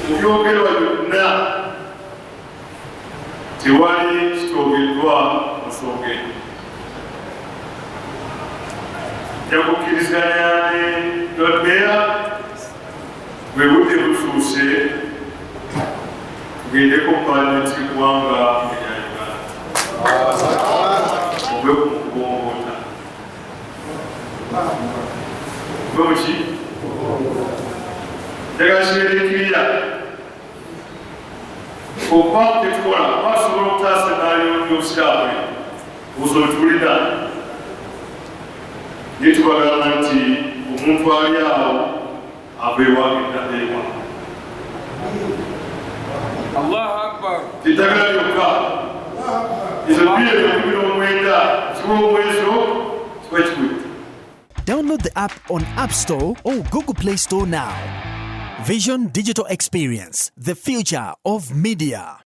Mu byogerwa byonna tewali kitoogeddwa ku nsonga eno. Nja kukkiriziganya ne Lord Mayor, bwe budde butuuse tugendeko mu Paalamenti y'eggwanga erya Uganda. Muve ku kubongoota. Muve mu ki? Njagala kibeere kiriya. Okuba tetukola kuba tusobola okutaasa emmaali y'Obusiraamu eno. Obusobozi tulina. Naye tubagamba nti omuntu ali awo ava ewange nadda ewange. Allahu Akbar. Eddagala lyokka ezo 2019 kiba omwezi kiba kiwedde. Download the app on App Store or Google Play Store now. Vision Digital Experience, the future of media.